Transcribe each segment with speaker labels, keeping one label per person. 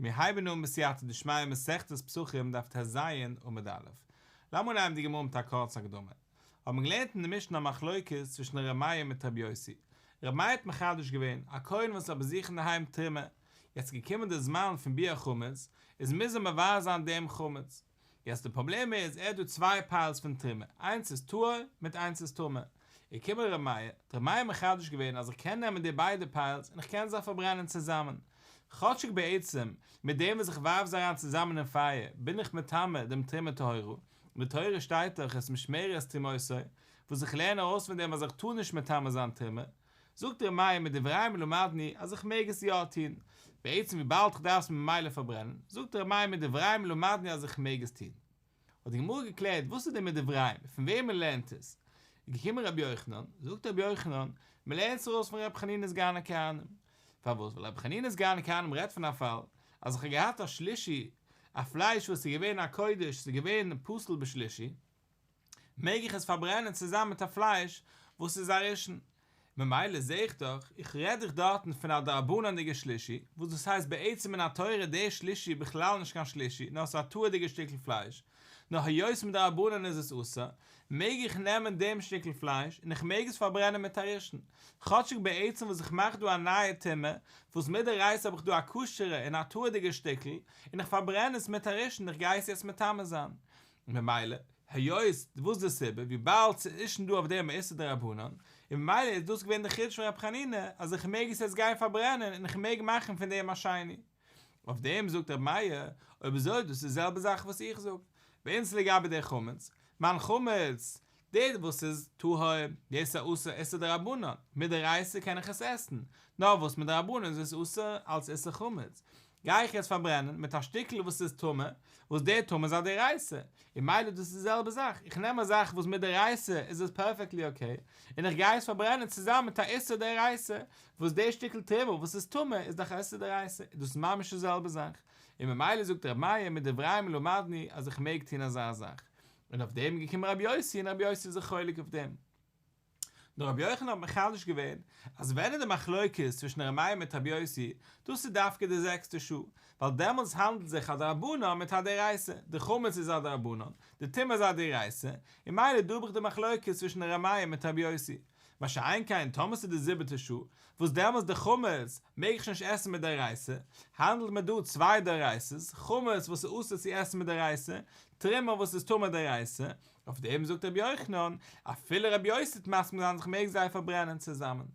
Speaker 1: מיר הייבן אן בסייעתא דשמיא מסכת פסחים דף טז עמוד א'. לאמיר אנהייבן די גמרא מיט א קורצע הקדמה. האבן מיר געלערנט אין די משנה א מחלוקת צווישן ר' מאיר מיט ר' יוסי. ר' מאיר האט מחדש געווען, א כהן וואס האט ביי זיך אינדערהיים תרומה, יעצט איז געקומען די זמן פון ביעור חמץ, איז מוז ער מבער זיין דעם חמץ. יעצט די פראבלעם איז ער האט דא צוויי פיילס פון תרומה, איינס איז טהור מיט איינס איז טמא, איז געקומען ר' מאיר, האט ר' מאיר מחדש געווען אז איך קען נעמען די ביידע פיילס און איך קען זיי פארברענען צוזאמען, כאטשיג בעצם מיט דעם וואס איך ווארף זיי אריין צוזאמען אין פייער בין איך מטמא דעם תרומה טהורה, אין די תורה שטייט דאך את משמרת תרומותי, וואס איך לערן ארויס פון דעם אז איך טאר נישט מטמא זיין תרומה, זאגט ר' מאיר מדבריהם למדנו אז איך מעג עס יא טון, בעצם וויבאלד כ'דארף עס ממילא פארברענען, זאגט ר' מאיר מדבריהם למדנו אז איך מעג עס טון. האט די גמרא געקלערט וואס איז די מדבריהם, פון וועם מען לערנט עס? איז געקומען רבי יוחנן, זאגט רבי יוחנן, מען לערנט עס ארויס פון רבי חנינא סגן הכהנים. פארוואס? ווייל רבי חנינא סגן הכהנים רעדט פון א פאל אז איך האב געהאט א שלישי, א פלייש וואס איז געווען א קודש, ס'איז געווען פסול בשלישי, מעג איך עס פארברענען צוזאמען מיט א פלייש וואס איז א ראשון? ממילא זעה איך דאך, איך רעד דאך דארטן פון א דרבנן'דיגע שלישי, וואס דאס הייסט בעצם מן התורה דער שלישי איז בכלל נישט קיין שלישי, נאר ס'איז א טהור'דיגע שטיקל פלייש, נאר היות מדרבנן איז עס אסור, מעג איך נעמען דעם שטיקל פלייש און איך מעג עס פארברענען מיט א ראשון, כאטשיג בעצם וואס איך מאך דא א נייע טומאה, וואס מדאורייתא האב איך דא א כשר'ע און א טהור'דיגע שטיקל, און איך פארברען עס מיט א ראשון, איך גיי עס יעצט מטמא זיין. ממילא, היות, וואס איז די סיבה, וויבאלד ס'איז שוין דא אויף דעם א איסור דרבנן, און ממילא איז דאס געווען די חידוש פון רבי חנינא, אז איך מעג עס יעצט גיין פארברענען און איך מעג מאכן פון דעם א שני. אויף דעם זאגט רבי מאיר, אויב אזוי דאס איז די זעלבע זאך וואס איך זאג, ביי אונז לגבי די חמץ, מיין חמץ, דער וואס איז טהור, דאס איז אסור איסור דרבנן, מדאורייתא קען איך עס עסן, נאר וואס מדרבנן איז עס אסור אלס איסור חמץ, גיי איך יעצט פארברענען מיט א שטיקל וואס איז טמא, וואס דער טמא איז א דאורייתא, און ממילא דאס איז די זעלבע זאך, איך נעם א זאך וואס מדאורייתא איז עס פערפעקטלי אקעי, און איך גיי עס פארברענען צוזאמען מיט א איסור דאורייתא, וואס דער שטיקל תרומה וואס איז טמא איז דאך א איסור דאורייתא, איז דאס ממש די זעלבע זאך, און ממילא זאגט ר' מאיר מדבריהם למדנו אז איך מעג טון אזא זאך, און אויף דעם איז געקומען רבי יוסי און רבי יוסי איז זיך חולק אויף דעם. נאר רבי יוחנן האט מחדש געווען אז ווען איז די מחלוקת צווישן רבי מאיר מיט רבי יוסי, דאס איז דווקא די זעקסטע שעה, ווייל דעמאלטס האנדלט זיך א דרבנן מיט א דאורייתא, די חמץ איז א דרבנן, די טומאה איז א דאורייתא, און ממילא דא האב איך די מחלוקת צווישן רבי מאיר מיט רבי יוסי. מה שאין כן טאמער ס'איז די זיבעטע שעה, וואס דעמאלטס די חמץ מעג איך שוין נישט עסן מדאורייתא, האנדלט מען דא צוויי דאורייתא'ס, חמץ וואס איז אסור צו עסן מדאורייתא, תרומה וואס איז טמא דאורייתא, אויף דעם זאגט רבי יוחנן, אפילו רבי יוסי וועט מסכים זיין אז איך מעג זיי פארברענען צוזאמען.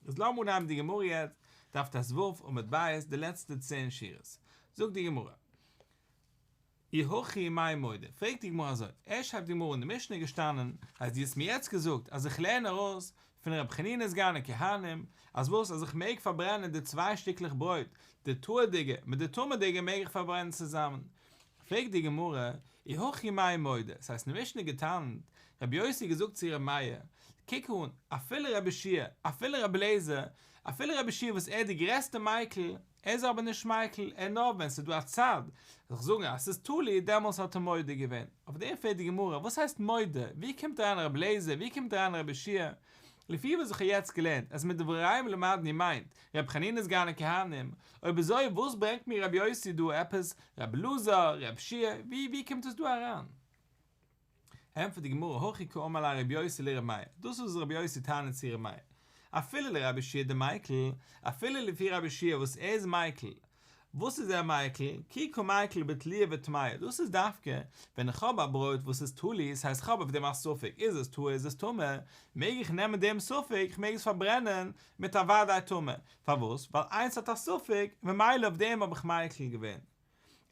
Speaker 1: איז לאמיר אנהייבן די גמרא יעצט, דף ט"ו עמוד ב', די לעצטע צען שורות. זאגט די גמרא, אי הכי מאי מודה, פרעגט די גמרא אזוי, ערשט הייבט די גמרא אן, די משנה איז געשטאנען, אז דו האסט מיר יעצט געזאגט אז איך לערן ארויס פון רבי חנינא סגן הכהנים, אז וואס אז איך מעג פארברענען די צוויי שטיקלעך ברויט, די טהור'דיגע מיט די טמא'דיגע מעג איך פארברענען צוזאמען, פרעגט די גמרא, אי הכי מאי מודה, ס'הייסט אין די משנה געטענה'ט, רבי יוסי האט געזאגט צו רבי מאיר, קוק אן, אפילו רבי יהושע, אפילו רבי אליעזר, אפילו רבי יהושע וואס ער איז די גרעסטע מיקל, ער איז אבער נישט מיקל, ער נאר ווען ס'איז דא א צד, זיך זאגן אז ס'איז תלוי, דעמאלס האט ער מודה געווען. אויף דעם פרעגט די גמרא, וואס הייסט מודה, ווי קומט אריין רבי אליעזר, ווי קומט אריין רבי יהושע? לפי וואס איך האב יעצט געלערנט אז מדבריהם למדנו מיינט ר' חנינא סגן הכהנים, אויב אזוי וואס ברענגט מיר רבי יוסי דא עפעס ר' אלעזר, ר' יהושע, ווי ווי קומט עס דא אריין? ענטפערט די גמרא הכי קאמר ליה רבי יוסי לר' מאיר, דאס איז וואס רבי יוסי טענה'ט צו ר' מאיר, אפילו לרבי יהושע דמיקל, אפילו לפי רבי יהושע וואס ער איז מיקל, וואס איז ער מיקל? כי קא מיקל בתלויה וטמאה, דאס איז דווקא ווען איך האב א ברויט וואס איז תלוי, ס'הייסט איך האב אויף דעם א ספק, איז עס טהור איז עס טמא, מעג איך נעמען דעם ספק, איך מעג עס פארברענען מיט א וודאי טמא, פארוואס? ווייל איינס האט א ספק, ממילא אויף דעם האב איך מיקל געווען.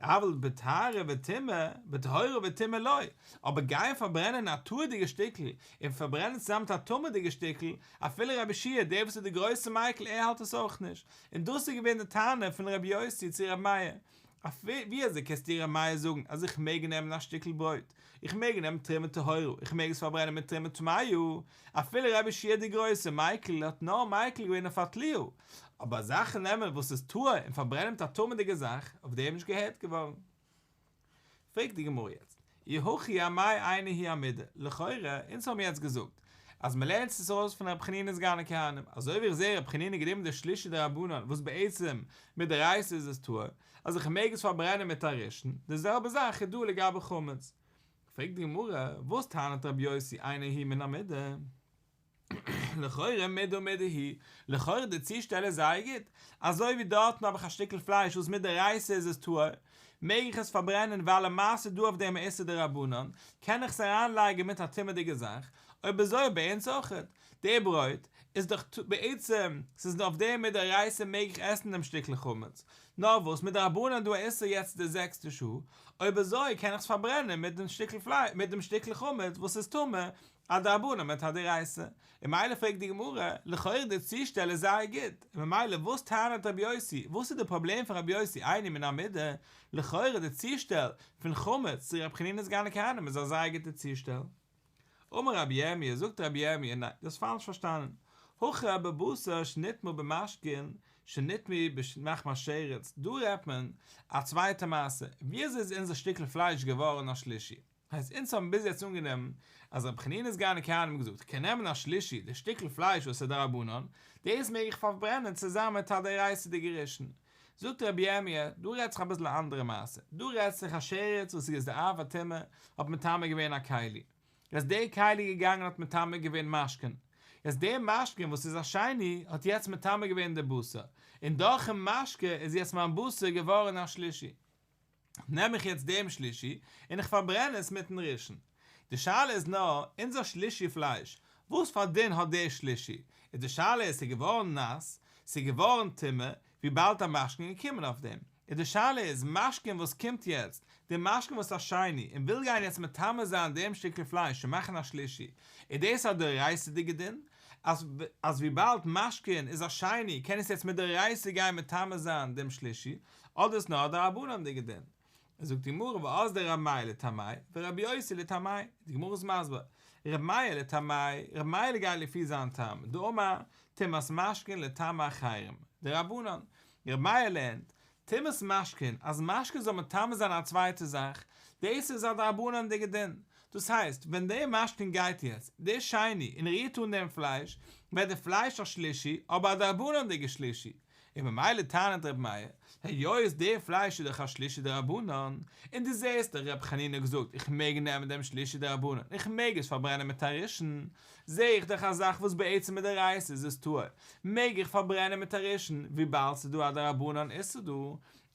Speaker 1: אבל בטהרה וטומאה, בטהורה וטומאה לא, אבער גיין פארברענען א טהור'דיגע שטיקל, און פארברענען צוזאמען מיט א טמא'דיגע שטיקל, אפילו רבי יהושע, דער וואס איז דער גרויסער מיקל, ער האלט עס אויך נישט. און דאס איז געווען די טענה פון רבי יוסי צו רבי מאיר, ווי אזוי קענסטו רבי מאיר זאגן אז איך מעג נעמען א שטיקל ברויט, איך מעג נעמען תרומה טהורה, איך מעג עס פארברענען מיט תרומה טמאה, אפילו רבי יהושע דער גרויסער מיקל האט נאר מיקל געווען אויף א תלויה, אבער זאכן נעמען וואס איז טהור און פארברענען מיט א טמא'דיגע זאך, אויף דעם נישט געהערט געווארן. פרעגט די גמרא יעצט, אי הכי אמאי אינה היא המידה, לכאורה, אונז האבן יעצט געזאגט. אז מען לערנט עס ארויס פון רבי חנינא סגן הכהנים, אזוי ווי איך זעה רבי חנינא גענומען די שלישי דרבנן וואס בעצם מדאורייתא איז עס טהור, אז איך מעג עס פארברענען מיט א ראשון, די זעלבע זאך איז דא לגבי חמץ. פרעגט די גמרא, וואס טענה'ט רבי יוסי אינו הוא מן המידה? לכאורה מידה מידה היא, לכאורה די צושטעל איז זייער גוט, אזוי ווי דארטן האב איך א שטיקל פלייש וואס מדאורייתא איז עס טהור, מעג איך עס פארברענען ווייל למעשה איז דא אויף דעם א איסור דרבנן, קען איך עס אריינלייגן מיט א טומא'דיגע זאך, אויב אזוי ביי אונז אויכעט, די ברויט איז דאך בעצם, ס'איז אויף דעם מדאורייתא מעג איך עסן דעם שטיקל חמץ, נאר וואס מדרבנן איז דא א איסור יעצט די זעקסטע שעה, אויב אזוי קען איך עס פארברענען מיט דעם שטיקל פלייש, מיט דעם שטיקל חמץ וואס איז טמא, א דרבנן מיט א דאורייתא, און ממילא פרעגט די גמרא, לכאורה די צושטעל איז זייער גוט, און ממילא וואס טענה'ט רבי יוסי, וואס איז די פראבלעם פון רבי יוסי אינו מן המידה, לכאורה די צושטעל פון חמץ צו רבי חנינא סגן הכהנים איז א זייער גוטע צושטעל. אמר רבי ירמי', זאגט רבי ירמי', ניין, דו האסט פאלש פארשטאנען, הכא בבשר שנטמא במשקין שנטמאו מחמת שרץ, דא רעדט מען א צווייטע מעשה, ווי אזוי איז אונזער שטיקל פלייש געווארן א שלישי? הייסט אונז האבן ביז יעצט אנגענומען אז רבי חנינא סגן הכהנים האט געזאגט כ'קען נעמען א שלישי די שטיקל פלייש וואס איז דרבנן דאס מעג איך פארברענען צוזאמען מיט א דאורייתא'דיגע ראשון זאגט רבי ירמי' דא רעדט זיך אביסל א אנדערע מעשה דא רעדט זיך א שרץ וואס איז די אב הטומאה האט מטמא געווען א כלי יעצט די כלי געגאנגען האט מטמא געווען משקין יעצט די משקין וואס איז א שני האט יעצט מטמא געווען די בשר און דורכן משקה איז יעצט מיין בשר געווארן א שלישי. נעם איך יעצט דעם שלישי און איך פארברען עס מיטן ראשון. די שאלה איז נאר, אונזער שלישי פלייש, וואס פאר דין האט דער שלישי? איז די שאלה איז ס'איז געווארן נאס, ס'איז געווארן טמא, וויבאלד א משקין איז געקומען אויף דעם. איז די שאלה איז, משקין וואס קומט יעצט, די משקין וואס איז א שני, און וויל גיין יעצט מטמא זיין דעם שטיקל פלייש און מאכן א שלישי, איז דאס א דאורייתא'דיגע דין? אז אז וויבאלד משקין איז א שני קען עס יעצט מדאורייתא גיין מטמא זיין דעם שלישי, אדער איז נאר א דרבנן'דיגע דין? זאגט די גמרא ואזדא ר' מאיר לטעמיה ור' יוסי לטעמיה, די גמרא איז מסביר, ר' מאיר לטעמיה, ר' מאיר גייט לפי זיין טעם, דאמר טומאת משקין לטמא אחרים, דרבנן, ר' מאיר לערנט, טומאת משקין, אז משקין זאל מטמא זיין א צווייטע זאך, דאס איז א דרבנן'דיגע דין, דאס הייסט, ווען דער משקין גייט יעצט, דער שני, און רירט אן דעם פלייש, ווערט די פלייש א שלישי, אבער א דרבנן'דיגע שלישי, און ממילא טענה'ט ר' מאיר, היות דער פלייש איז דאך א שלישי דרבנן, און דו זעסט דאך ר' חנינא האט געזאגט איך מעג נעמען דעם שלישי דרבנן, איך מעג עס פארברענען מיט א ראשון, זע איך דאך א זאך וואס בעצם מדאורייתא איז עס טהור, מעג איך פארברענען מיט א ראשון, וויבאלד ס'איז דא א דרבנן איסור דא,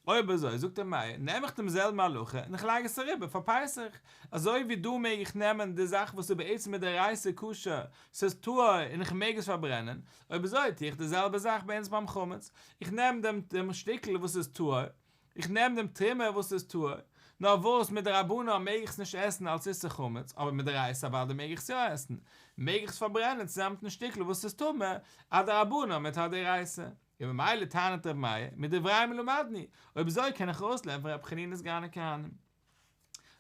Speaker 1: אויב אזוי זאגט ר' מאיר, נעם איך דעם זעלבן הלכה און איך לייג עס אריבער פאר פסח, אזוי ווי דא מעג איך נעמען די זאך וואס איז בעצם מדאורייתא כשר, ס'איז טהור און איך מעג עס פארברענען, אויב אזוי טו איך די זעלבע זאך ביי אונז ביים חמץ, איך נעם דעם דעם שטיקל וואס איז טהור, איך נעם דעם תרומה וואס איז טהור, נאר וואס מדרבנן מעג איך עס נישט עסן אלס איסור חמץ, אבער מדאורייתא אוודאי מעג איך עס יא עסן, מעג איך עס פארברענען צוזאמען מיטן שטיקל וואס איז טמא, א דרבנן מיט א דאורייתא. און ממילא טענה'ט ר' מאיר, מדבריהם למדנו, אויב אזוי קען איך ארויסלערנען פון ר' חנינא סגן הכהנים.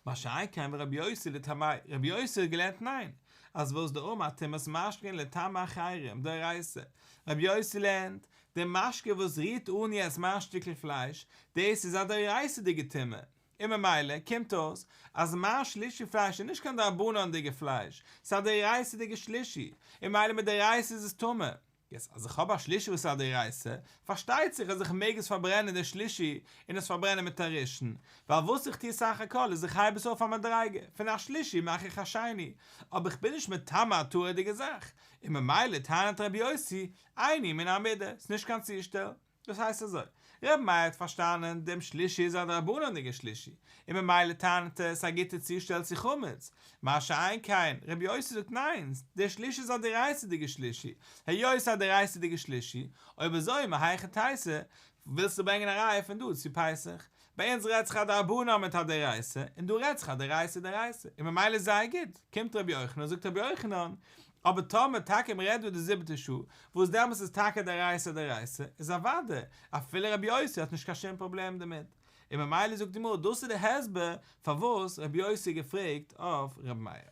Speaker 1: מה שאין כן ורבי יוסי לטעמיה, רבי יוסי האט געלערנט ניין, אז וואס דאמר טומאת משקין לטמא אחרים, דאורייתא, רבי יוסי לערנט, די משקה וואס רירט אן יעצט מיין שטיקל פלייש, דאס איז א דאורייתא'דיגע טומאה, און ממילא קומט אויס אז מיין שלישי פלייש איז נישט קיין דרבנן'דיגע פלייש, ס'איז א דאורייתא'דיגע שלישי, און ממילא מדאורייתא איז עס טמא. יעצט אז איך האב א שלישי וואס איז א דאורייתא, פארשטייט זיך אז איך מעג עס פארברענען די שלישי און עס פארברענען מיט א ראשון, ווייל וואס איך טו סך הכל איז איך הייב עס אויף א מדריגה, פון א שלישי מאך איך א שני, אבער איך בין נישט מטמא א טהור'דיגע זאך, און ממילא טענה'ט רבי יוסי, אינו מן המידה, ס'איז נישט קיין צושטעל. דאס הייסט אזוי, ר' מאיר האט פארשטאנען דעם שלישי איז א דרבנן'דיגע שלישי, און ממילא טענה'ט ער ס'איז א גוטע צושטעל צו חמץ, מה שאין כן ר' יוסי זאגט ניין, דער שלישי איז א דאורייתא'דיגע שלישי, היות ס'איז א דאורייתא'דיגע שלישי, אויב אזוי מהיכי תיתי, ווילסטו ברענגען א ראיה פון דא צו פסח? ביי אונז רעדט זיך א דרבנן מיט א דאורייתא, און דא רעדט זיך א דאורייתא דאורייתא, און ממילא איז זייער גוט, קומט רבי יוחנן זאגט רבי יוחנן, אבער טאמער טאקע מען רעדט דא די זיבעטע שעה, וואס דעמאלס איז טאקע דאורייתא דאורייתא, איז אוודאי, אפילו רבי יוסי האט נישט קיין שום פראבלעם דערמיט, און ממילא זאגט די גמרא דאס איז די הסבר פארוואס רבי יוסי האט געפרעגט אויף רבי מאיר.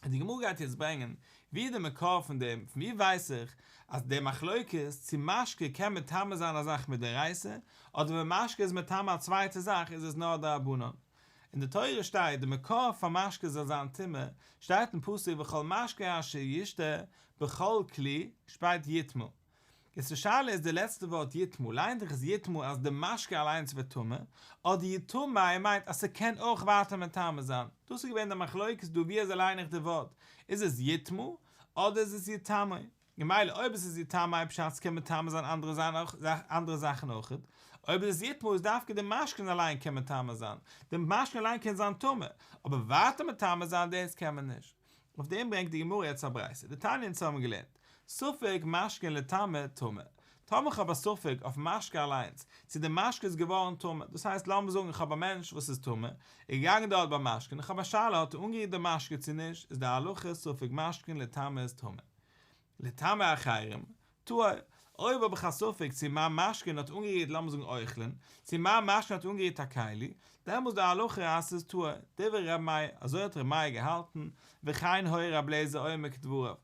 Speaker 1: און די גמרא גייט יעצט ברענגען ווי איז די מקור פון דעם, פון ווי ווייס איך אז די מחלוקת צו משקה קען מטמא זיין א זאך מדאורייתא, אדער ווען משקה איז מטמא א צווייטע זאך איז עס נאר דרבנן. אין די תורה שטייט די מקור פאר משקה זאל זיין טמא, שטייט אין פסוק וכל משקה אשר ישתה בכל כלי שטייט יטמא. יעצט די שאלה איז די לעצטע ווארט יטמא, ליינט זיך עס יטמא אז די משקה אליינס ווערט טמא, אדער יטמא מיינט אז ס'קען אויך ווייטער מטמא זיין, דאס איז געווען די מחלוקת דא ווי אזוי ליין איך די ווארט, איז עס יטמא אדער איז עס יטמא, ממילא אויב עס איז יטמא פשט ס'קען מטמא זיין אנדערע זאכן אויכעט, אויב איז עס יטמא איז דווקא די משקין אליין קען מטמא זיין, די משקין אליין קען זיין טמא, אבער ווייטער מטמא זיין דאס קען מען נישט. אויף דעם ברענגט די גמרא יעצט א ברייתא, דתניא אונז האבן געלערנט, ספק משקין לטמא טמא, טאמער כ'האב א ספק אויף משקה אליינס, צו די משקה איז געווארן טמא, דאס הייסט לאמיר זאגן איך האב א מענטש וואס איז טמא, איז געגאנגען דארט ביי משקין, איך האב א שאלה האט ער אנגערירט די משקה צו נישט, איז די הלכה ספק משקין לטמא איז טמא. לטמא אחרים, טהור, אויב האב איך א ספק צו מיין משקין האט אנגערירט לאמיר זאגן אוכלין, צו מיין משקין האט אנגערירט א כלי, דעמאלס איז די הלכה אז ס'איז טהור, דברי ר' מאיר, אזוי האט ר' מאיר געהאלטן, וכן היה ר' אליעזר אומר כדבריו,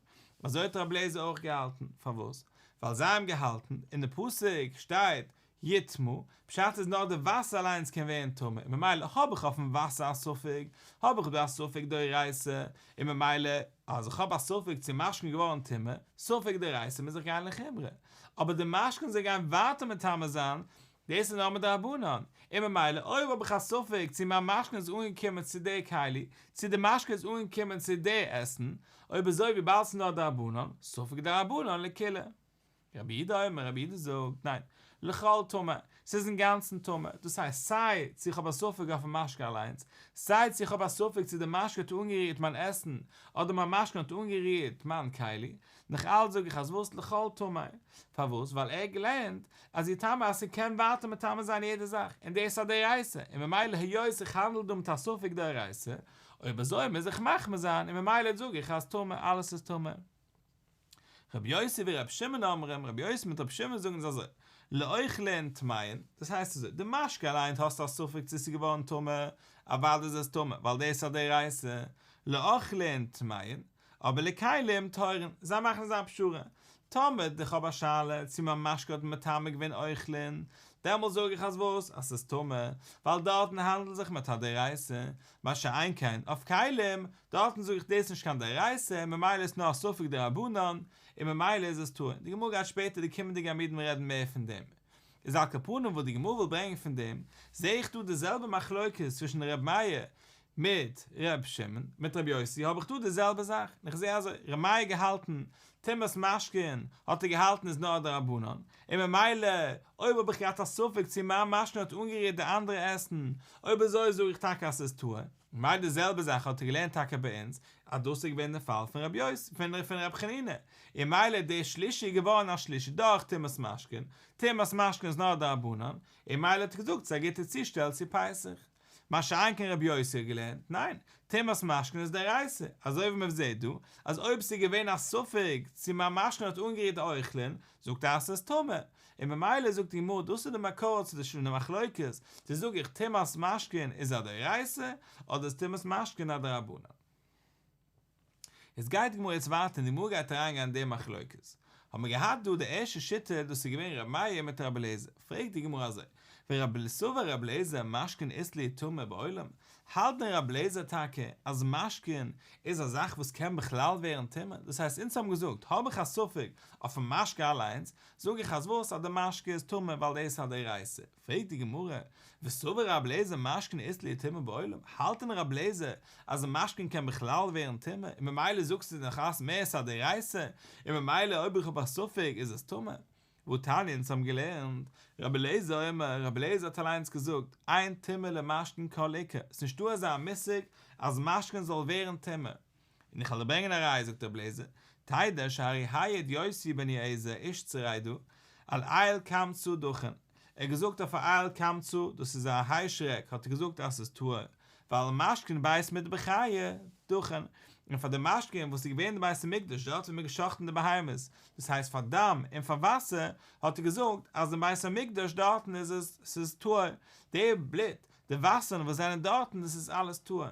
Speaker 1: אזוי האט ר' אליעזר אויך געהאלטן, פארוואס? ווייל זיי האבן געהאלטן, אין די פסוק שטייט יטמא, פשט איז נאר די וואסער אליינס קען ווערן טמא, און ממילא האב איך אויפן וואסער א ספק, האב איך דא א ספק דאורייתא, און ממילא אז איך האב א ספק צו משקין געווארן טמא, ספק דאורייתא מוז איך גיין לחומרא, אבער די משקין זאל גיין ווייטער מטמא זיין, דאס איז נאר מדרבנן, און ממילא אויב האב איך א ספק צו מיין משקין איז אנגעקומען צו די כלי, צו די משקה איז אנגעקומען צו די עסן, אויב אזוי וויבאלד ס'איז נאר דרבנן, ספק דרבנן לקולא. רבי יהודה אומר, רבי יהודה זאגט, ניין, לכל טמא, ס'איז אינגאנצן טמא, דאס הייסט סיי צו איך האב א ספק אויפן משקה אליינס, סיי צו איך האב א ספק צו די משקה האט אנגערירט מיין עסן, אדער מיין משקה האט אנגערירט מיין כלי, נאך אלץ זאג איך אז וואס לכל טמא, פארוואס? ווייל ער האט געלערנט אז יטמא אז ס'קען ווייטער מטמא זיין יעדע זאך, און דאס איז א דאורייתא, און ממילא היות איך האנדל דא מיט א ספק דאורייתא, אויב אזוי מוז איך מחמיר זיין, און ממילא זאג איך אז טמא, אלעס איז טמא. רבי יוסי ורבי שמעון אומרים, רבי יוסי מיט רבי שמעון זאגן אזוי, לאוכלין טמאין, דאס הייסט אזוי, די משקה אליינס האסטו א ספק צו ס'איז געווארן טמא, אוודאי איז עס טמא, ווייל דאס איז א דאורייתא, לאוכלין טמאין, אבער לכלים טהורין, זיי מאכן אזא פשרה, טאמער איך האב א שאלה צו מיין משקה האט מטמא געווען אוכלין, דעמאלס זאג איך אז וואס? אז ס'איז טמא, ווייל דארטן האנדלט זיך מיט א דאורייתא, מה שאין כן אויף כלים, דארטן זאג איך דאס איז נישט קיין דאורייתא, ממילא איז נאר א ספק דרבנן, און ממילא איז עס טהור. די גמרא גייט שפעטער די קומענדיגע עמודים רעדן מער פון דעם. איז על כל פנים וואס די גמרא וויל ברענגען פון דעם, זעה איך דא די זעלבע מחלוקת צווישן ר' מאיר מיט ר' שמעון, מיט ר' יוסי האב איך דא די זעלבע זאך, און איך זעה אזוי, ר' מאיר געהאלטן טומאת משקין האט ער געהאלטן איז נאר א דרבנן, און ממילא אויב האב איך געהאט א ספק צו מיין משקין האט אנגערירט די אנדערע עסן, אויב אזוי זאג איך טאקע אז ס'איז טהור. ממילא די זעלבע זאך האט ער געלערנט טאקע ביי אונז, אז דאס איז געווען די פאל פון רבי יוסי, פון פון רבי חנינא, און ממילא דער שלישי איז געווארן א שלישי דורך טומאת משקין, טומאת משקין איז נאר א דרבנן, און ממילא האט ער געזאגט ס'איז א גוטע צושטעל צו פסח. מה שאין כן רבי יוסי האט געלערנט, ניין, טומאת משקין איז דאורייתא, אזוי ווי מען זעט דא, אז אויב ס'איז געווען א ספק צו מיין משקין האט אנגערירט די אוכלין, זאגט ער אז ס'איז טמא, און ממילא זאגט די גמרא דאס איז די מקור צו די מחלוקת, צו זאג איך טומאת משקין איז א דאורייתא, אדער איז טומאת משקין א דרבנן. איז גייט די גמרא יעצט ווייטער און די גמרא גייט אריינגיין אין די מחלוקת. האבן מיר געהאט דא די ערשטע שיטה דאס איז געווען ר' מאיר מיט ר' אליעזר, פרעגט די גמרא אזוי, ורב סבר ר' אליעזר משקין אית להו טומאה בעולם, האלט דען ר' אליעזר טאקע אז משקין איז א זאך וואס קען בכלל ווערן טמא, דאס הייסט אונז האבן געזאגט האב איך א ספק אויפן משקה אליינס, זאג איך אז וואס אז די משקה איז טמא ווייל דאס איז א דאורייתא, פרעגט די גמרא, וסבר ר' אליעזר משקין אית להו טומאה בעולם, האלט דען ר' אליעזר אז משקין קען בכלל ווערן טמא, און ממילא זאגסטו נאך אלס מער ס'איז א דאורייתא, און ממילא אויב איך האב א ספק איז עס טמא. והתניא אונז האבן געלערנט, רבי אליעזר אומר, רבי אליעזר האט אליינס געזאגט, אין טומאה למשקין כל עיקר, ס'איז נישטא אזא מושג אז משקין זאל ווערן טמא. און איך וועל דיר ברענגען א ראיה זאגט רבי אליעזר, תדע שהרי העיד יוסי בן יועזר איש צרידה, על איל קמצא דכן, ער האט געזאגט אויף א איל קמצא, דאס איז א היישעריק, האט ער געזאגט אז ס'איז טהור, ועל משקין בית מטבחיא דכן, און פאר די משקין וואס איז געווען אין די בית המקדש דארט ווי מ'האט גע'שחט'ן די בהמות, דאס הייסט פאר דם און פאר וואסער, האט ער געזאגט אז אין בית המקדש דארטן איז עס ס'איז טהור, די בלוט, די וואסערן וואס זענען דארטן דאס איז אלעס טהור.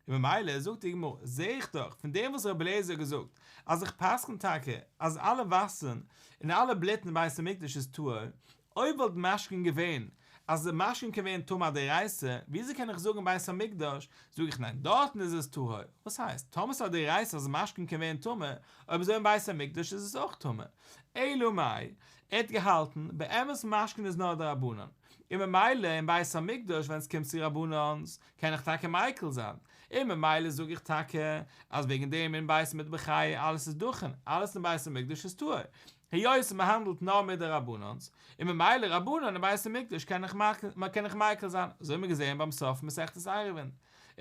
Speaker 1: און ממילא זאגט די גמרא, זעה איך דאך פון דעם וואס רבי אליעזר האט געזאגט אז איך פסק'ן טאקע אז אלע וואסערן און אלע בלוט אין בית המקדש איז טהור, אויב וואלט משקין געווען אז די משקין קען ווערן טמא א דאורייתא, וויאזוי קען איך זאגן בית המקדש, זאג איך ניין דארטן איז עס טהור, וואס הייסט, טאמער ס'איז א דאורייתא אז משקין קען ווערן טמא, אויב אזוי אין בית המקדש איז עס אויך טמא, אלא מאי, ער האט געהאלטן, באמת משקין איז נאר דרבנן, און ממילא אין בית המקדש ווען עס קומט צו רבנן'ס קען איך טאקע מיקל זיין, און ממילא זאג איך טאקע אז וועגן דעם אין בית מטבחיא אלעס איז דכן, אלעס אין בית המקדש איז טהור, היות מען האנדלט נאר מיט די רבנן'ס, און ממילא רבנן אין בית המקדש קען איך קען איך מיקל זיין, אזוי האט מען געזען ביים סוף מסכת עירובין,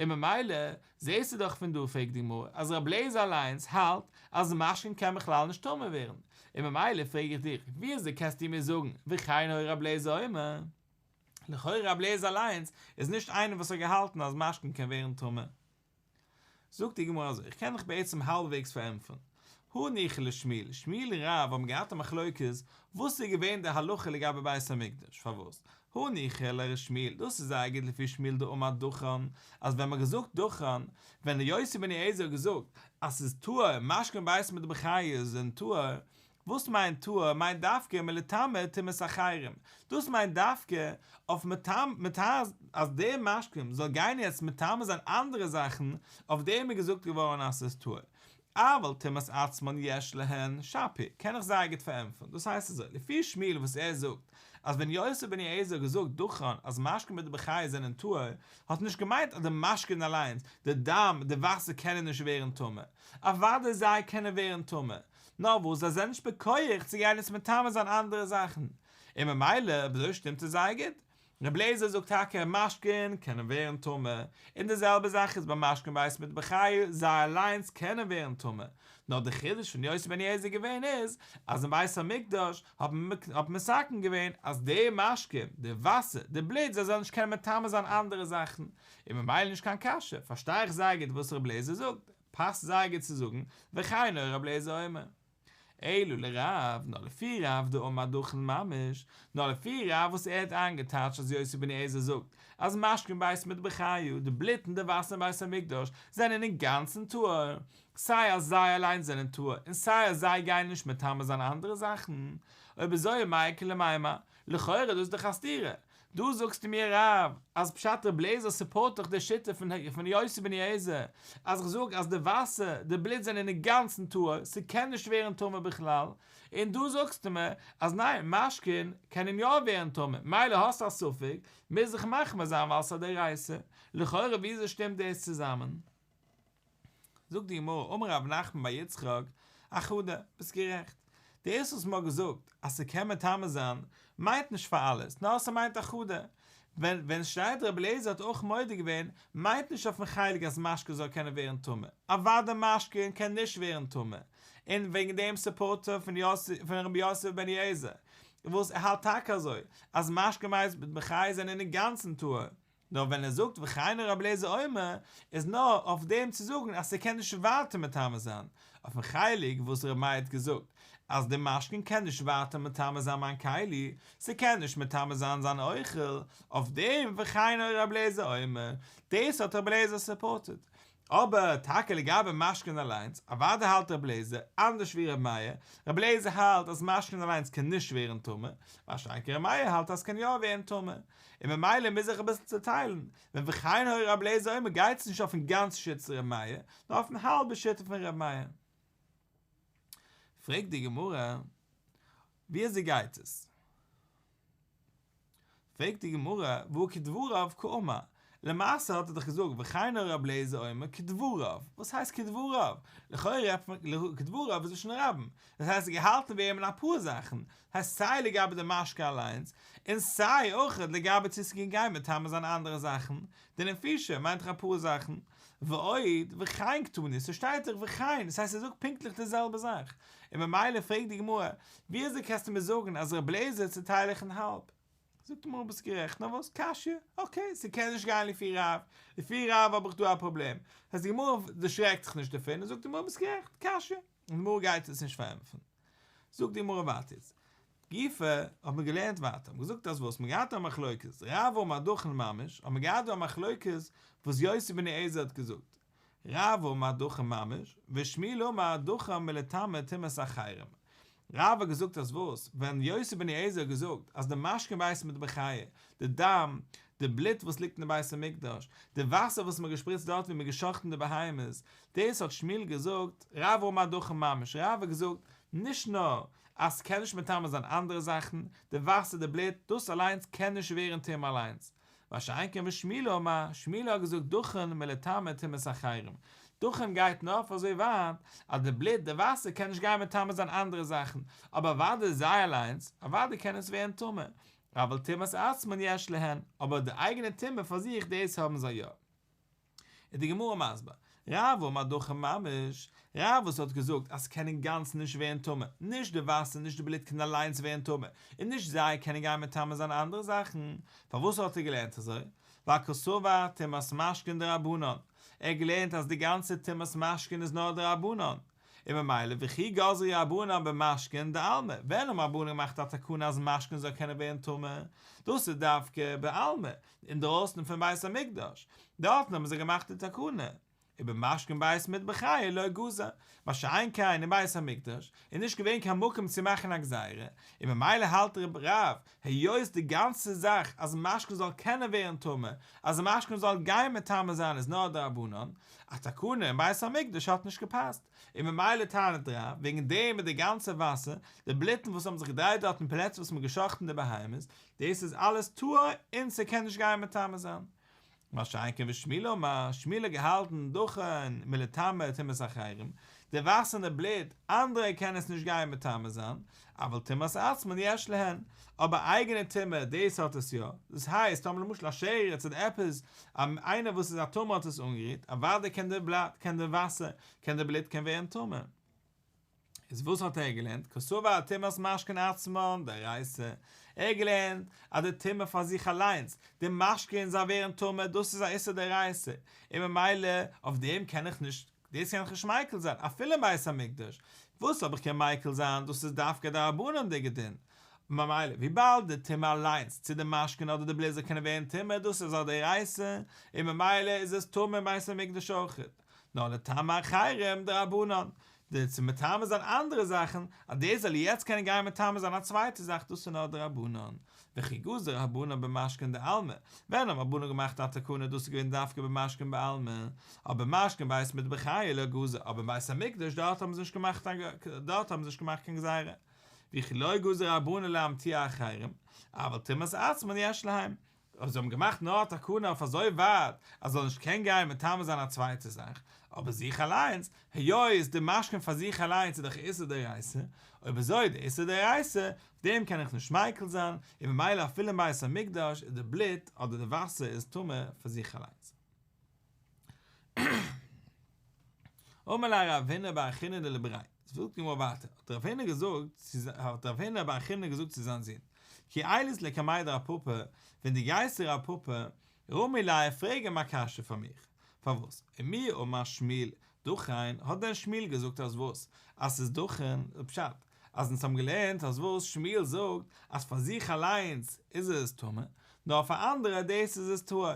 Speaker 1: און ממילא זעסטו דאך פון דא פרעגט די גמרא אז רבי אליעזר אליינס האלט אז משקין קען בכלל נישט טמא ווערן, און ממילא פרעג איך דיך ווי אזוי קענסטו מיר זאגן וכן היה רבי אליעזר אומר? לכאורה רבי אליעזר אליינס איז נישט איינער וואס האט געהאלטן אז משקין קען ווערן טמא. זאגט די גמרא אזוי, איך קען דיך בעצם האלבוועגס פארענטפערן. הניחא לשמואל, שמואל און רב האבן געהאט א מחלוקת וואס איז געווען די הלכה לגבי בית המקדש, פארוואס? הניחא לשמואל, דאס איז זייער גוט לפי שמואל דאמר דכן, אז ווען מ'האט געזאגט דכן, ווען יוסי בן יועזר האט געזאגט אז ס'איז טהור, משקין בית מטבחיא זענען טהור, וואס מיינט טהור? מיינט דווקא מלטמא טומאת אחרים, דאס מיינט דווקא אויף מטמא אז די משקים זאל גיין יעצט מטמא זיין אנדערע זאכן, אויף דעם איז געזאגט געווארן אז ס'איז טהור. אבל טומאת עצמן יש להן שפיר, קען איך זייער גוט פארענטפערן, דאס הייסט אזוי, לפי שמואל וואס ער זאגט אז ווען יוסי בן יועזר האט געזאגט דכן אז משקין מטבחיא זענען טהור, האט נישט געמיינט אז די משקין אליינס, די דם, די וואסער קענען נישט ווערן טמא, אוודאי זיי קענען ווערן טמא, נאר וואס זיי זענען נישט בכח צו גיין יעצט מטמא זיין אנדערע זאכן, און ממילא אויב אזוי שטימט עס זייער גוט. רבי אליעזר זאגט טאקע משקין קענען ווערן טמא, און די זעלבע זאך איז ביי משקין בית מטבחיא, זיי אליינס קענען ווערן טמא, נאר די חידוש פון יוסי בן יועזר געווען איז, אז אין בית המקדש האט מען מתקן געווען אז די משקין, די וואסער, די בלוט זיי זאלן נישט קענען מטמא זיין אנדערע זאכן, און ממילא נישט קיין קשיא, פארשטיי איך זייער גוט וואס רבי אליעזר זאגט, פאסט זייער גוט צו זאגן, וכן היה רבי אליעזר אומר. אלא לרב, נאר לפי רב דאמר דכן ממש, נאר לפי רב וואס ער האט איינגעטייטשט אז יוסי בן יועזר זאגט אז משקין בית מטבחיא, די בלוט און די וואסער אין בית המקדש זענען אינגאנצן טהור, סיי אז זיי אליינס זענען טהור און סיי אז זיי גייען נישט מטמא זיין אנדערע זאכן, אויב אזוי מאי איכא למימר, לכאורה דאס איז דאך א סתירה, דא זאגסטו מיר רב אז פשט רבי אליעזר סופארט דאך די שיטה פון יוסי בן יועזר אז איך זאג אז די וואסער די בלוט זענען אינגאנצן טהור ס'קען נישט ווערן טמא בכלל און דא זאגסטו מיר אז ניין משקין קענען יא ווערן טמא מילא האסט א ספק מוז איך מחמיר זיין ווייל ס'איז א דאורייתא לכאורה וויאזוי שטימט דאס צוזאמען? זאגט די גמרא, אמר רב נחמן בר יצחק, אחדא, ביסט גערעכט. דאס וואס מ'האט געזאגט אז ס'קען מטמא זיין, מיינט נישט פאר אלעס, נאר ס'מיינט אחדא. ווען ווען שטייט רבי אליעזר האט אויך מודה געווען, מיינט נישט אויפן חלק אז משקה זאל קענען ווערן טמא, אוודאי משקה קען נישט ווערן טמא, און וועגן דעם סופארט ער פון פון רבי יוסי בן יועזר, וואס ער האלט טאקע אזוי, אז משקין בית מטבחיא זענען אינגאנצן טהור, נאר ווען ער זאגט וכן היה רבי אליעזר אומר, איז נאר אויף דעם צו זאגן אז ס'קען נישט ווייטער מטמא זיין, אויפן חלק וואס ר' מאיר האט געזאגט אז די משקין קען נישט ווייטער מטמא זיין מיין כלי, ס'קען נישט מטמא זיין זיין אוכל, אויף דעם וכן היה רבי אליעזר אומר, דאס האט רבי אליעזר סופארטעד. אבער טאקע לגבי משקין אליינס, אוודאי האלט רבי אליעזר אנדערש ווי ר' מאיר, רבי אליעזר האלט אז משקין אליינס קען נישט ווערן טמא, מה שאין כן ר' מאיר האלט אז ס'קען יא ווערן טמא, און ממילא מוז איך אביסל צוטיילן, ווען וכן היה רבי אליעזר אומר גייט עס נישט אויפן גאנצע שיטת ר' מאיר, נאר אויפן האלבע שיטה פון ר' מאיר. פרעגט די גמרא, ווי אזוי גייט עס? פרעגט די גמרא, והא כדבריו קאמר, למעשה האט ער דאך געזאגט וכן היה רבי אליעזר אומר כדבריו, וואס הייסט כדבריו? לכאורה רעדט מען כדבריו איז לשון רבים, דאס הייסט ער האט געהאלטן ווי אים אין אפאר זאכן, הייסט סיי לגבי די משקה אליינס, און סיי אויך לגבי צו ס'קען גיין מטמא זיין אנדערע זאכן, דנפישי מיינט דאך אפאר זאכן, ועוד וכן קתני, ס'שטייט דאך וכן, דאס הייסט ער זאגט פונקטליך די זעלבע זאך, און ממילא פרעגט די גמרא, ווי אזוי קענסטו מיר זאגן אז ר' אליעזר צוטייל איך אין האלב? זאגט די גמרא ביסט גערעכט, נאר וואס, קשיא, אקעי, ס'קען נישט גיין לפי רב, לפי רב האב איך דא א פראבלעם, הייסט די גמרא דערשרעקט זיך נישט דערפון און זאגט די גמרא ביסט גערעכט, קשיא, און די גמרא גייט עס נישט פארענטפערן. זאגט די גמרא ווייטער איז גופא האט מען געלערנט ווייטער, האט מען געזאגט אז וואס, מען געהאט א מחלוקת, רב אמר דכן ממש, האט מען געהאט דא א מחלוקת וואס יוסי בן יועזר האט געזאגט, רב אמר דכן ממש, ושמואל אמר דכן מלטמא טומאת אחרים. רב האט געזאגט אז וואס? ווען יוסי בן יועזר האט געזאגט אז די משקין בית מטבחיא, די דם, די בלוט וואס ליגט אין די בית המקדש, די וואסער וואס מען האט געשפריצט דארט ווי מען האט גע'שחט'ן די בהמות, דאס האט שמואל געזאגט, רב אמר דכן ממש, רב האט געזאגט, נישט נאר אז ס'קען נישט מטמא זיין אנדערע זאכן, די וואסער, די בלוט, דאס אליינס קען נישט ווערן טמא אליינס, מה שאין כן ושמואל אמר, שמואל האט געזאגט דכן מלטמא טומאת אחרים, דכן גייט נאר אויף אזוי ווייט אז די בלוט, די וואסער קען נישט גיין מטמא זיין אנדערע זאכן, אבער אוודאי זיי אליינס, אוודאי קען עס ווערן טמא, אבל טומאת עצמן יש להן, אבער די אייגענע טומאה פאר זיך דאס האבן זיי יא. איז די גמרא מסביר, רב אמר דכן ממש, רב וואס האט געזאגט אז ס'קען אינגאנצן נישט ווערן טמא, נישט די וואסער נישט די בלוט קען אליינס ווערן טמא, און נישט זיי קענען גיין מטמא זיין אנדערע זאכן, פארוואס האט ער געלערנט אזוי? ווייל קסבר טומאת משקין דרבנן, ער האט געלערנט אז די גאנצע טומאת משקין איז נאר דרבנן, און ממילא וכי גזרו רבנן במשקין דעלמא, ווען האבן רבנן געמאכט א תקנה אז משקין זאל קענען ווערן טמא, דאס איז דווקא בעלמא, אינדרויסן פון בית המקדש, דארטן האבן זיי געמאכט די תקנה, ובמשקין בית מטבחיא לא גזור, מה שאין כן אין בית המקדש איז נישט געווען קיין מקום צו מאכן א גזירה, און ממילא האלט רב, היות די גאנצע זאך אז משקין זאל קענען ווערן טמא, אז משקין זאל גיין מטמא זיין איז נאר דרבנן, א תקנה אין בית המקדש האט נישט געפאסט, און ממילא טענה'ט רב, וועגן דעם איז די גאנצע וואסער, די בלוטן וואס האבן זיך געדרייט דארט אין פלעצער וואס מ'האט גע'שחט'ן די בהמות, דאס איז אלעס טהור און ס'קען נישט גיין מטמא זיין. מה שאין כן ושמואל אמר, שמואל האט געהאלטן דכן מלטמא טומאת אחרים, די וואסער און די בלוט, אנדערע קען עס נישט גיין מטמא זיין, אבל טומאת עצמן יש להן, אבער אייגענע טומאה דאס האט עס יא, דאס הייסט טאמער למשל א שרץ אדער עפעס איינער וואס איז א טמא האט עס אנגערירט, אוודאי קען די בלאט, קען די וואסער, קען די בלוט קען ווערן טמא. איז וואס האט ער געלערנט? קסבר טומאת משקין עצמן דאורייתא, ער האט געלערנט אז די טומאה פאר זיך אליינס, די משקין זאל ווערן טמא, דאס איז א איסור דאורייתא, און ממילא אויף דעם קען איך נישט, דאס קען איך נישט מיקל זיין, אפילו אין בית המקדש, וואס אבער איך קען מיקל זיין, דאס איז דווקא דרבנן'דיגע דין, ממילא וויבאלד די טומאה אליינס, צו די משקין אדער די בלוט זאל קענען ווערן טמא, דאס איז א דאורייתא, און ממילא איז עס טמא אין בית המקדש אויכעט. נאר לטמא אחרים דרבנן, די צו מטמא זיין אנדערע זאכן, אז דאס זאל יעצט קענען גיין מטמא זיין א צווייטע זאך דאס איז נאר דרבנן, וכי גזור רבנן במשקין דעלמא, ווען האבן רבנן געמאכט א תקנה דאס איז געווען דווקא במשקין בעלמא, אבער משקין בית מטבחיא לא גזור, אבער אין בית המקדש דארט האבן זיי נישט געמאכט א דארט האבן זיי נישט געמאכט קיין גזירה, וכי לא גזור רבנן לאמתועי אחרים, אבל טומאת עצמן יש להם, אויב זיי האבן געמאכט נאר א תקנה אויף אזוי ווייט אז זאל נישט קען גיין מטמא זיין א צווייטע זאך, אבער זיך אליינס, היות די משקין פאר זיך אליינס איז דאך איסור דאורייתא, אויב אזוי די איסור דאורייתא, אויף דעם קען איך נישט מיקל זיין, און ממילא אפילו אין בית המקדש איז די בלוט אדער די וואסער איז טמא פאר זיך אליינס. אמר ליה רב הונא בר חיננא לבריה, זאגט די גמרא ווייטער, האט רב הונא געזאגט צו האט רב הונא בר חיננא געזאגט צו זיין זון, כי עיילת לקמיה דרב פפא, ווען דו גייסט צו רב פפא, רמי ליה פרעג אים א קשיא פאר מיך, פארוואס, ומי אמר שמואל דכן, האט דען שמואל געזאגט אז וואס, אז ס'איז דכן, פשט, אז אונז האבן געלערנט אז וואס שמואל זאגט אז פאר זיך אליינס איז עס טמא, נאר פאר אנדערע דאס איז עס טהור.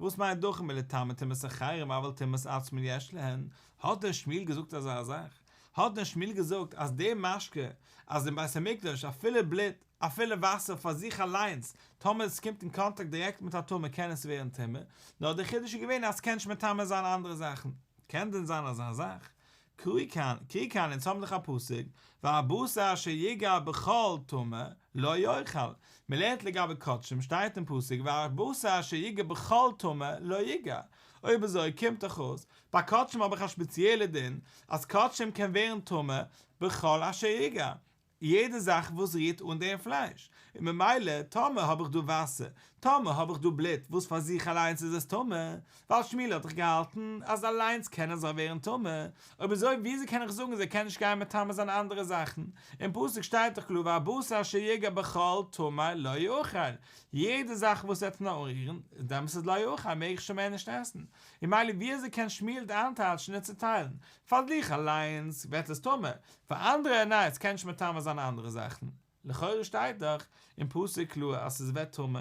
Speaker 1: וואס מיינט דכן מלטמא טומאת אחרים אבל טומאת עצמן יש להן? האט דען שמואל געזאגט אזא זאך? האט דען שמואל געזאגט אז די משקה אז אין בית המקדש אפילו בלוט אפילו וואסער פאר זיך אליינס טאמער עס קומט אין קאנטאקט דירעקט מיט א טמא קען עס ווערן טמא, נאר די חידוש איז געווען אז ס'קען נישט מטמא זיין אנדערע זאכן? קען דען זיין אזא זאך? קרי קאן, קרי קאן, אונז האבן דאך א פסוק, והבשר אשר יגע בכל טמא לא יאכל, מען לערנט לגבי קדשים שטייט אין פסוק והבשר אשר יגע בכל טמא לא יגע, אויב אזוי קומט דאך אויס ביי קדשים האב איך א שפעציעלע דין אז קדשים קען ווערן טמא בכל אשר יגע, יעדע זאך וואס רירט אן דעם פלייש, און ממילא טאמער האב איך דא וואסער, טאמער האב איך דא בלוט וואס פאר זיך אליינס איז עס טמא, ווייל שמואל האט דאך געהאלטן אז אליינס קענען זיי ווערן טמא, אויב אזוי וויאזוי קען איך זאגן זיי קענען נישט גיין מטמא זיין אנדערע זאכן, אין פסוק שטייט דאך קלאר והבשר אשר יגע בכל טמא לא יאכל, יעדע זאך וואס וועט נאר אנרירן, דעמאלס איז לא יאכל מעג איך שוין מער נישט עסן, און ממילא וויאזוי קען שמואל איינטייטשן און צוטיילן, פאר זיך אליינס ווערט עס טמא, פאר אנדערע ניין עס קען נישט מטמא זיין אנדערע זאכן, לכאורה שטייט דאך אין פסוק קלאר אז עס ווערט טמא.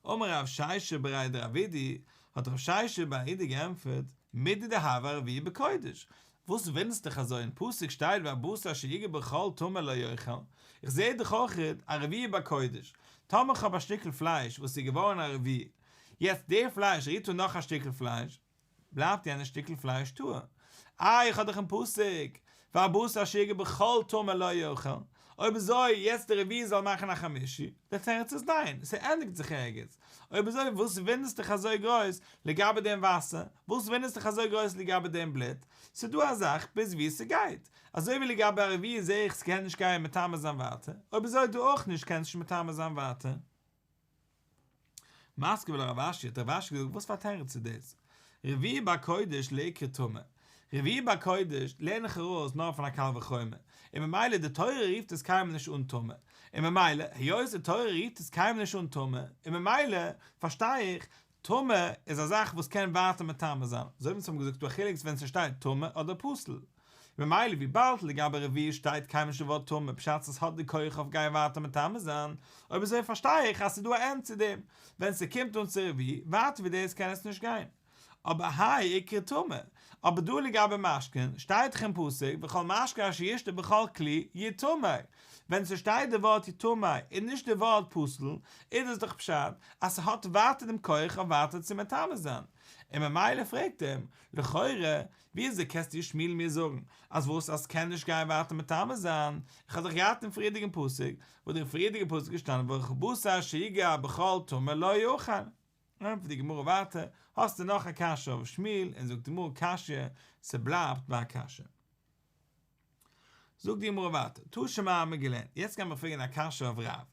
Speaker 1: אמר רב שישא בריה דרב אידי, האט רב שישא בר אידי געענטפערט, מידי דהוה ערבויי בקודש, וואס וואונדערסט דיך אזוי אין פסוק שטייט והבשר אשר יגע בחול טמא לא יאכל, איך זעה דאך אויכעט א רביעי בקודש, טאמער כ'האב א שטיקל פלייש וואס איז געווארן א רביעי, יעצט די פלייש רירט אן נאך א שטיקל פלייש, בלייבט יענע שטיקל פלייש טהור. איי איך האב דאך אין פסוק והבשר אשר יגע בחול טמא לא יאכל, אויב אזוי יעצט די רביעי זאל מאכן א חמישי, די תירוץ איז ניין, ס'ענדיגט זיך ערגעץ, אויב אזוי וואס וואונדערסט דיך אזוי גרויס לגבי דעם וואסער, וואס וואונדערסט דיך אזוי גרויס לגבי דעם בלוט, ס'דא א זאך ביז וואו ס'גייט, אזוי ווי לגבי א רביעי זעה איך ס'קען נישט גיין מטמא זיין ווייטער, אויב אזוי דא אויך נישט קען נישט מטמא זיין ווייטער. מתקיף לה רב אשי האט רב אשי געזאגט וואס פאר א תירוץ איז דאס? רביעי בקודש לא איקרי טמא, רביעי בקודש לערן איך ארויס נאר פון א קל וחומר, און ממילא די תורה רופט עס קיינמאל נישט אן טמא, און ממילא היות די תורה רופט עס קיינמאל נישט אן טמא, און ממילא פארשטיי איך, טמא איז א זאך וואס קען ווייטער מטמא זיין, אזוי ווי אונז האבן געזאגט דא א חילוק ווען ס'שטייט טמא אדער פסול. ממילא וויבאלד לגבי רביעי שטייט קיינמאל נישט די ווארט טמא פשט עס האט די כח אויף גיין ווייטער מטמא זיין, אויב אזוי פארשטיי איך אז ס'איז דא א ענד צו דעם, ווען ס'קומט אן צו רביעי, ווייטער ווי דאס קען עס נישט גיין. אבער האי איקרי טמא, אבער דא לגבי משקין, שטייט דאך אין פסוק וכל משקה אשר ישתה בכל כלי יטמא, ווען ס'שטייט די ווארט יטמא און נישט די ווארט פסול, איז דאס דאך פשט אז ס'האט ווייטער דעם כח אויף ווייטער צו מטמא זיין, און ממילא פרעגט אים, לכאורה, וויאזוי קענסטו שמואל מיר זאגן אז וואס אז ס'קען נישט גיין ווייטער מטמא זיין, איך האב דאך געהאט אין פריערדיגן פסוק, וואו דער פריערדיגע פסוק איז געשטאנען והבשר אשר יגע בחול טמא לא יאכל. ענטפערט די גמרא ווייטער, האסטו נאך א קשיא אויף שמואל, און זאגט די גמרא קשיא, ס'בלייבט ביי א קשיא. זאגט די גמרא ווייטער, תא שמע האמיר געלערנט, יעצט גיימיר פרעגן א קשיא אויף רב.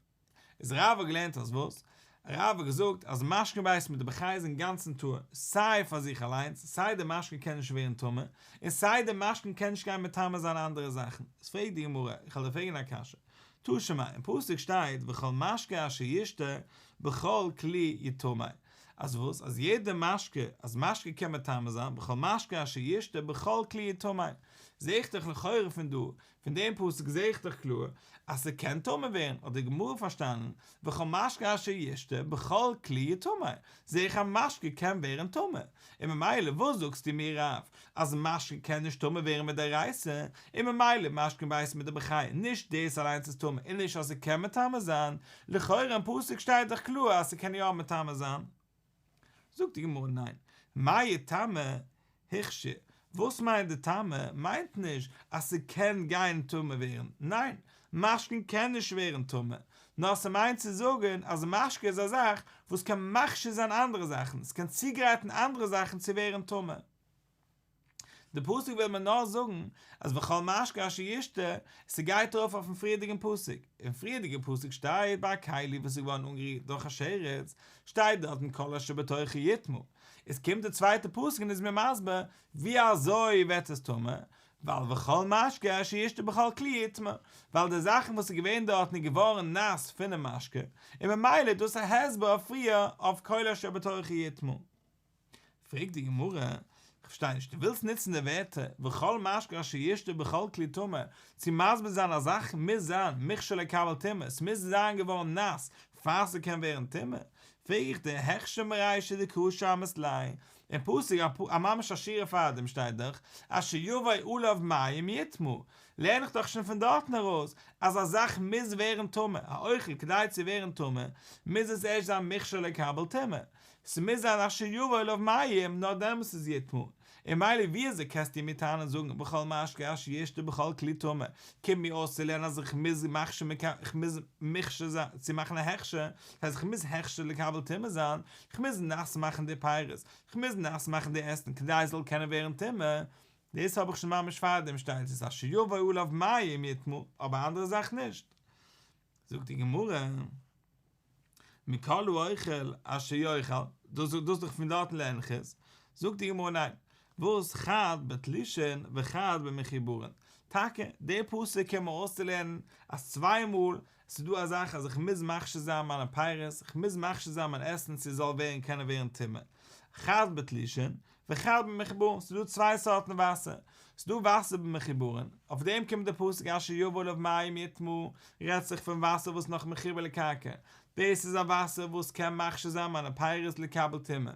Speaker 1: איז רב האט געלערנט אז וואס? רב האט געזאגט אז משקין בית מטבחיא איז אינגאנצן טהור, סיי פאר זיך אליינס, סיי די משקין קען נישט ווערן טמא, און סיי די משקין קען נישט גיין מטמא זיין אנדערע זאכן. איז פרעגט די גמרא, איך וועל דיר פרעגן א קשיא, תא שמע, אין פסוק שטייט וכל משקה אשר ישתה בכל כלי יטמא, אז וואס? אז יעדע משקה, אז משקה קען מטמא זיין, בכל משקה אשר ישתה בכל כלי יטמא, זעה איך דאך לכאורה פון דא, פון דעם פסוק זעה איך דאך קלאר אז ס'קען טמא ווערן, האט די גמרא פארשטאנען, וכל משקה אשר ישתה בכל כלי יטמא, זעה איך אז משקה קען ווערן טמא, און ממילא וואס זאגסטו מיר רב, אז משקה קען נישט טמא ווערן מדאורייתא, און ממילא משקין בית מטבחיא, נישט דאס אליינס איז טמא און נישט אז ס'קען מטמא זיין, לכאורה אין פסוק שטייט דאך קלאר אז ס'קען יא מטמא זיין. זאגט די גמרא ניין, מאי יטמא הוכשר, וואס מיינט די טמא, מיינט נישט אז ס'קען גיין טמא ווערן, ניין, משקין קען נישט ווערן טמא, נאר ס'מיינט צו זאגן אז משקה איז א זאך וואס קען מכשיר זיין אנדערע זאכן, ס'קען צוגרייטן אנדערע זאכן צו ווערן טמא. די פסוק וויל מיר נאר זאגן אז וכל משקה אשר ישתה, ס'גייט ארויף אויפן פריערדיגן פסוק, אין פריערדיגן פסוק שטייט ביי א כלי וואס איז געווארן אנגערירט דורך א שרץ, שטייט דארטן כל אשר בתוכו יטמא, איז קומט די צווייטע פסוק און איז מיר מסביר ווי אזוי ווערט עס טמא, ווייל וכל משקה אשר ישתה בכל כלי יטמא, ווייל די זאכן וואס איז געווען דארטן איז געווארן נאס פונעם משקה, און ממילא איז דאס א הסבר אויף פריער אויף כל אשר בתוכו יטמא. פרעגט די גמרא, איך פארשטיי נישט, דו ווילסט נוצן די ווערטער וכל משקה אשר ישתה בכל כלי טמא צו מסביר זיין א זאך מוז זיין מוכשר לקבל טומאה, עס מוז זיין געווארן נאס פאר ס'קען ווערן טמא, פרעג איך דיר, הכשר מרישא דקרא שמעת ליה, אין פסוק א ממש א שורה פארדעם שטייט דאך אשר יבא עליו מים יטמא, לערן איך דאך שוין פון דארטן ארויס אז א זאך מוז ווערן טמא, א אוכל כדי צו ווערן טמא מוז עס ערשט זיין מוכשר לקבל טומאה, ס'מוז זיין אשר יבא עליו מים נאר דעמאלס איז יטמא, און ממילא ווי אזוי קענסטו מיר טענה'ן זאגן וכל משקה אשר ישתה בכל כלי טמא, קומט מיר אויס צו לערנען אז איך מוז מכשיר איך מוז מכשיר זיין צו מאכן א הכשר, דאס הייסט איך מוז הכשר לקבל טומאה זיין, איך מוז נאס מאכן די פירות, איך מוז נאס מאכן די עסן כדי עס זאל קענען ווערן טמא, דאס האב איך שוין ממש פארדעם שטייט עס אשר יבא עליו מים יטמא, אבער אנדערע זאך נישט. זאגט די גמרא, מכל האוכל אשר יאכל, דאס דאס דאך פון דארטן לערן איך עס, זאגט די גמרא ניין, וואס חד בתלושין וחד במחוברין, טאקע די פסוק קומט מיר אויסצולערנען אז צוויי מאל עס איז דא א זאך אז איך מוז מכשיר זיין מיינע פירות, איך מוז מכשיר זיין מיין עסן צו עס זאל ווערן קענען ווערן טמא, חד בתלושין וחד במחוברין, ס'איז דא צוויי סארטן וואסער, ס'איז דא וואסער במחוברין, אויף דעם קומט די פסוק אשר יבא עליו מים יטמא, רעדט זיך פון וואסער וואס נאך מחובר לקרקע, דאס איז א וואסער וואס קען מכשיר זיין מיינע פירות לקבל טומאה,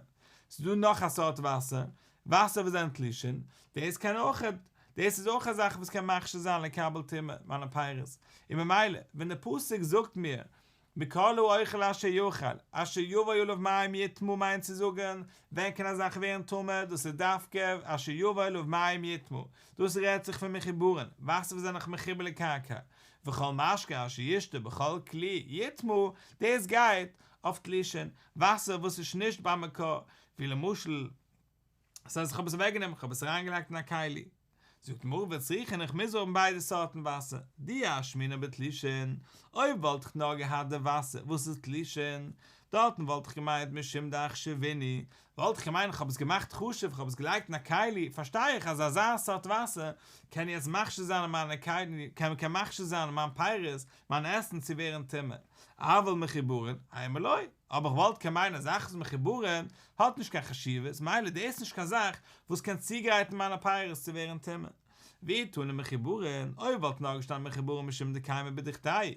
Speaker 1: ס'איז דא נאך א סארט וואסער, וואסער וואס זענען תלושין, דאס קען אויך. דאס איז אויך א זאך וואס קען מכשיר זיין לקבל טומאה, מיינע פירות, און ממילא ווען די פסוק זאגט מיר מכל האוכל אשר יאכל, אשר יבא עליו מים יטמא מיינט צו זאגן, ווען קען א זאך ווערן טמא, דאס איז דווקא אשר יבא עליו מים יטמא, דאס רעדט זיך פון מחוברין, וואסער וואס זענען נאך מחובר לקרקע, וכל משקה אשר ישתה בכל כלי יטמא, דאס גייט אויף תלושין, וואסער וואס איז נישט ביים מקור, ווי למשל, ס'הייסט איך האב עס אוועקגענומען, איך האב עס אריינגעלייגט אין א כלי. זאגט די גמרא וצריכין איך מוז האבן ביידע סארטן וואסער, דאי אשמעינן בתלושין, אויב וואלט איך נאר געהאט די וואסער וואס איז תלושין, דארטן וואלט איך געמיינט משום דאחשבינהו, וואלט איך געמיינט איך האב עס געמאכט חשוב, איך האב עס געלייגט אין א כלי, פארשטיי איך אז אזא סארט וואסער קען יעצט מכשיר זיין אין מיינע כלי, קען מכשיר זיין מיין פירות, מיין עסן צו ווערן טמא, אבל מחוברין, אימא לא. אבער איך וואלט קען מיינען א זאך וואס מחוברין האט נישט קיין חשיבות, מילא דאס איז נישט קיין זאך וואס קען צוגרייטן מיינע פירות צו ווערן טמא. ואי תנא מחוברין, אויב וואלט נאר געשטאנען מחוברין משום דקיימי בדוכתייהו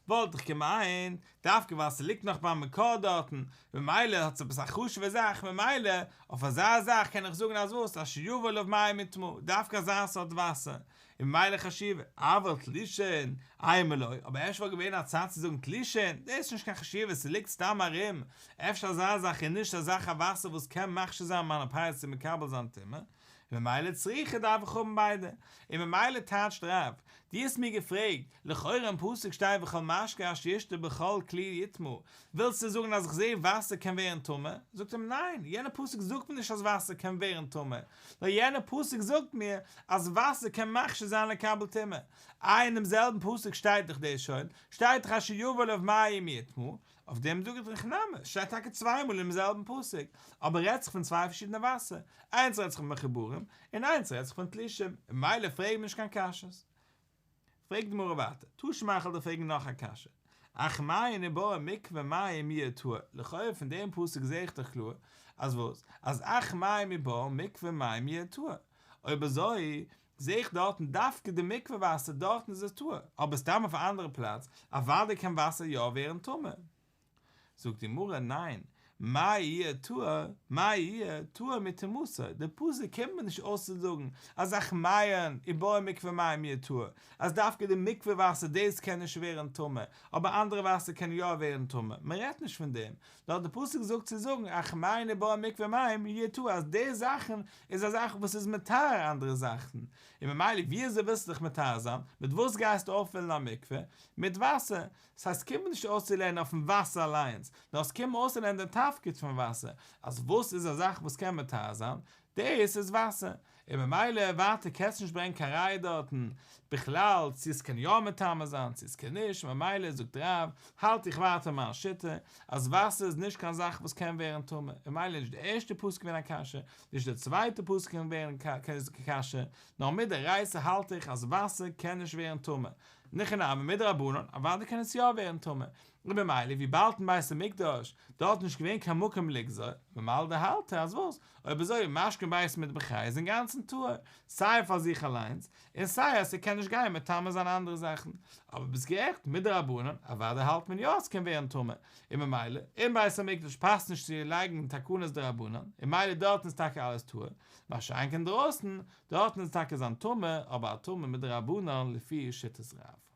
Speaker 1: וואלט איך געמיינט, דווקא ווייל ס'ליגט נאך ביים מקור דארטן, ממילא האט עס עפעס א חשוב'ע זאך, ממילא אויף אזא זאך קען איך זאגן אז וואס, אשר יבא עליו מים יטמא, דווקא אזא סארט וואסער, און ממילא חשיבה, אבל תלושין, אימא לא, אבער אפשר וואלט געווען א צד צו זאגן תלושין, דאס איז נישט קיין חשיבות, ס'ליגט סתם ארום, אפשר אזא זאך איז נישט א זאך א וואסער וואס קען מכשיר זיין מיינע פירות צו מקבל זיין טומאה, און ממילא צריכא דארף איך האבן ביידע, און ממילא טייטשט רב, דו האסט מיר געפרעגט, לכאורה אין פסוק שטייט וכל משקה אשר ישתה בכל כלי יטמא, ווילסטו זאגן אז איך זעה וואסער קען ווערן טמא? זאגט אים ניין, יענע פסוק זאגט מיר נישט אז וואסער קען ווערן טמא, נאר יענע פסוק זאגט מיר אז וואסער קען מכשיר זיין לקבל טומאה. איי אינעם זעלבן פסוק שטייט דאך דאס שוין, שטייט דאך אשר יבא עליו מים יטמא, אויף דעם זאג איך דיר הכי נמי, שטייט טאקע צוויי מאל אינעם זעלבן פסוק, אבער רעדט זיך פון צוויי פארשידענע וואסער, איינס רעדט זיך פון מחוברים, און איינס רעדט זיך פון תלושים, ממילא פרעג מיר נישט קיין קשיות. פרעגט די גמרא ווייטער, תא שמע איך וועל דיר פרעגן נאך א קשיא, אך מעיין ובאי מקווה מים יהיה טהור, לכאורה פון דעם פסוק זעה איך דאך קלאר אז וואס? אז אך מעיין ובאי מקווה מים יהיה טהור, אויב אזוי זעה איך דארטן דווקא די מקווה וואסער דארטן איז עס טהור, אבער סתם אויף א אנדערע פלאץ, אוודאי קען וואסער יא ווערן טמא. זאגט די גמרא, ניין, מאי יהיה טהור, מאי יהיה טהור מטומאתו, די פסוק קומט מיר נישט אויס צו זאגן אז אך מעיין ובאי מקווה מים יהיה טהור, אז דווקא די מקווה וואסער דאס קען נישט ווערן טמא, אבער אנדערע וואסער קען יא ווערן טמא, מען רעדט נישט פון דעם, נאר די פסוק זאגט צו זאגן אך מעיין ובאי מקווה מים יהיה טהור אז די זאכן איז א זאך וואס איז מטהר אנדערע זאכן, און ממילא ווי אזוי ווילסטו דיך מטהר זיין, מיט וואס גייסטו אויפפילן א מקווה? מיט וואסער, ס'הייסט ס'קומט מיר נישט אויסצולערנען אויפן וואסער אליינס, נאר ס'קומט מיר אויסצולערנען דעם תפקיד פון וואסער, אז וואס איז א זאך וואס קען מטהר זיין, דאס איז וואסער, און ממילא ווייטער קענסטו נישט ברענגען קיין ראיה דארטן בכלל צו עס קען יא מטמא זיין צו עס קען נישט, ממילא זאגט רב, האלט איך ווייטער מיין שיטה, אז וואסער איז נישט קיין זאך וואס קען ווערן טמא, און ממילא נישט די ערשטע פסוק געווען א קשיא, נישט די צווייטע פסוק קען ווערן קיין קשיא, נאר מדאורייתא האלט איך אז וואסער קען נישט ווערן טמא, הכי נמי מדרבנן, אוודאי קען עס יא ווערן טמא, און ממילא וויבאלד אין בית המקדש דארט איז נישט געווען קיין מקום לגזור, ממילא האלט ער אז וואס, אויב אזוי משקה בית מטבחיא איז אינגאנצן טהור, סיי פאר זיך אליינס, און סיי אז ס'קען נישט גיין מטמא זיין אנדערע זאכן, אבער ביסט גערעכט, מדרבנן, אוודאי האלט מען יא אז ס'קען ווערן טמא, און ממילא, אין בית המקדש פאסט נישט צו לייגן תקנות דרבנן, און ממילא דארטן איז טאקע אלעס טהור, מה שאין כן דרויסן, דארטן איז טאקע זיין טמא, אבער א טומאה מדרבנן לפי שיטת רב.